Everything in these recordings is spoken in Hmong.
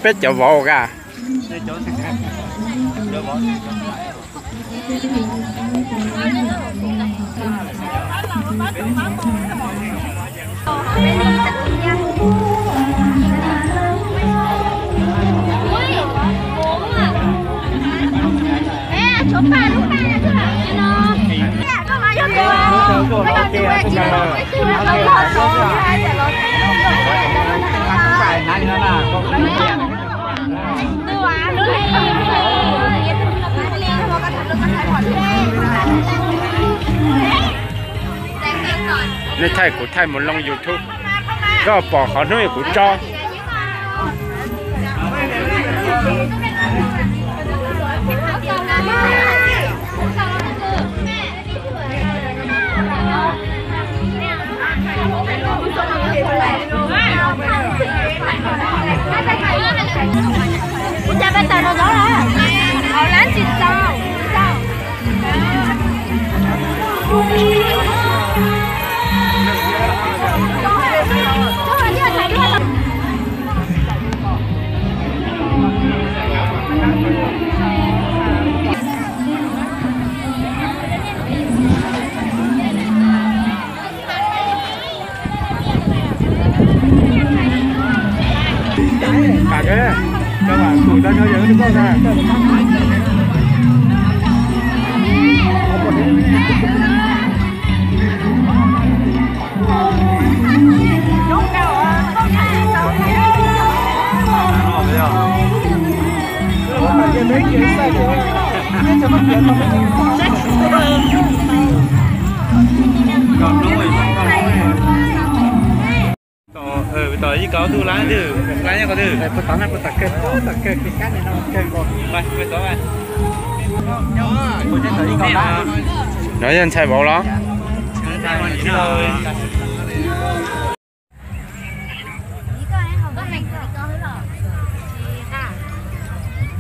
Peb cov vauv ka. Nej thaij kuv thaij mus loo YouTube, koj pom qhov hnub kuv tso. Tom ib kaum tug lab twg, lab nyob qhov twg? No yog ntxhais vauv los?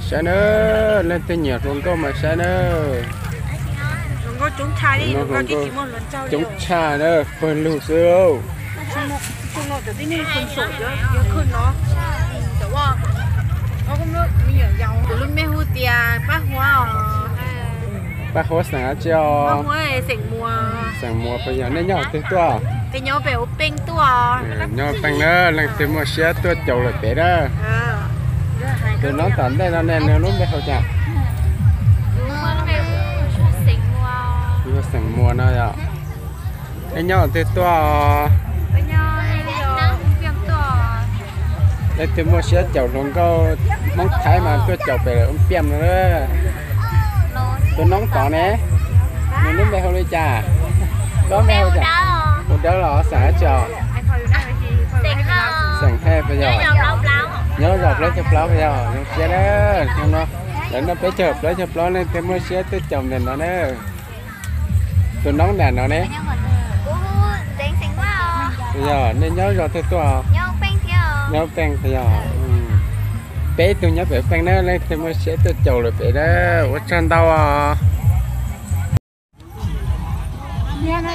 Saib na, leej twg nyiam hluas nkauj mas saib na. Hluas nkauj coob tshaj na, pawg lug xwb. Tus lub npe hu tias Paj Huab os. Paj Huab xeem dab tsi os? Xeem Muas. Puas yog? Nej nyob twg tuaj? Nyob pem na, leej twg muaj siab tuaj caum lawm pem na. Tus noob tom ntej no ne, nws lub npe hu cas? Yog xeem Muas no yom. Nej nyob twg tuaj? Leej twg muaj siab caum hluas nkauj Hmoob Thaib mas tuaj caum pem Ub Piam no. Tus noob tod ne, nws lub npe hu li cas? Koj npe hu cas? Hu Dawb los xeem dab tsi os? Xeem Hej puas yog? Nyob zos plaub caug plaub puas yog? Zoo siab na. Lawv noj peb caug plaub caug plaub, leej twg muaj siab tuaj caum ntawm no na. Tus noob nram no ne? Yog, nej nyob zos twg tuaj? Nyob Peej puas yog? Peb tug nyob pem Peej na, leej twg muaj siab tuaj caum lawm pem na. Ua tsaug ntau os. Ua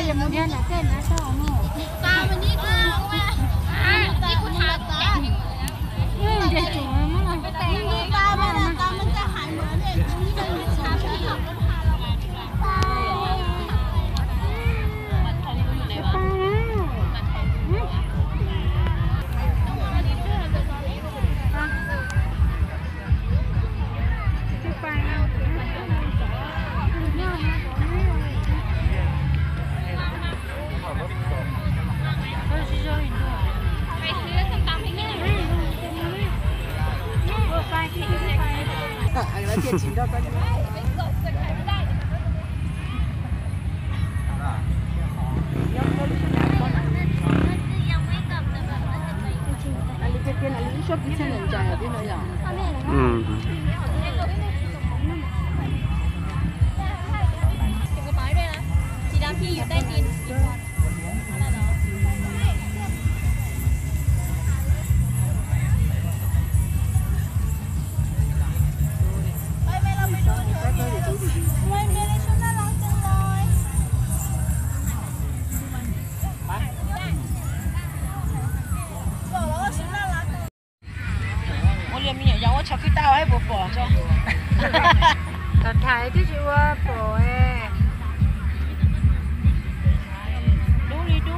li me nyuam yaus ua tsho kwj tau es puas pom tso. Thaum thaiv twb tsis ua pom. Dub li dub.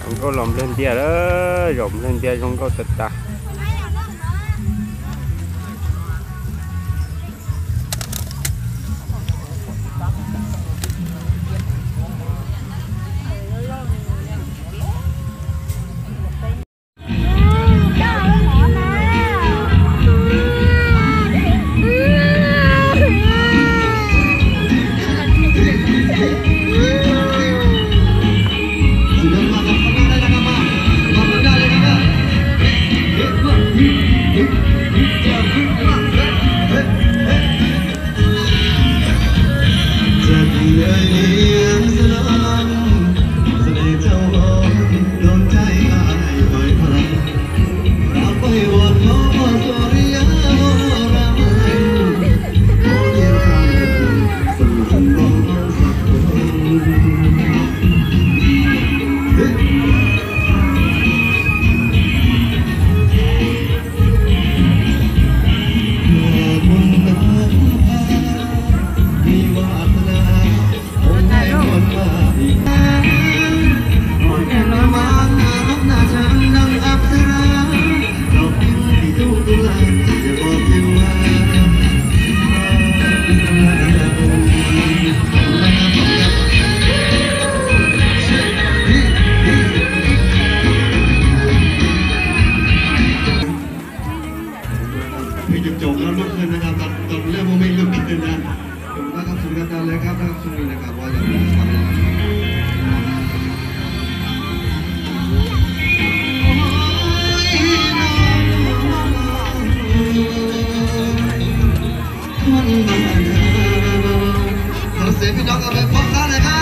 Zoo nkauj los nplej ntiaj lawm, zaum nplej ntiaj zoo nkauj tas tas. Pheej cov caum no lub kawg na, tau lub lej muaj meej lub kawg na. Khab khab sub tas le khab khab sub li na ka ua yog. Thov xeeb peb cov nkauj peb pab qab le khab.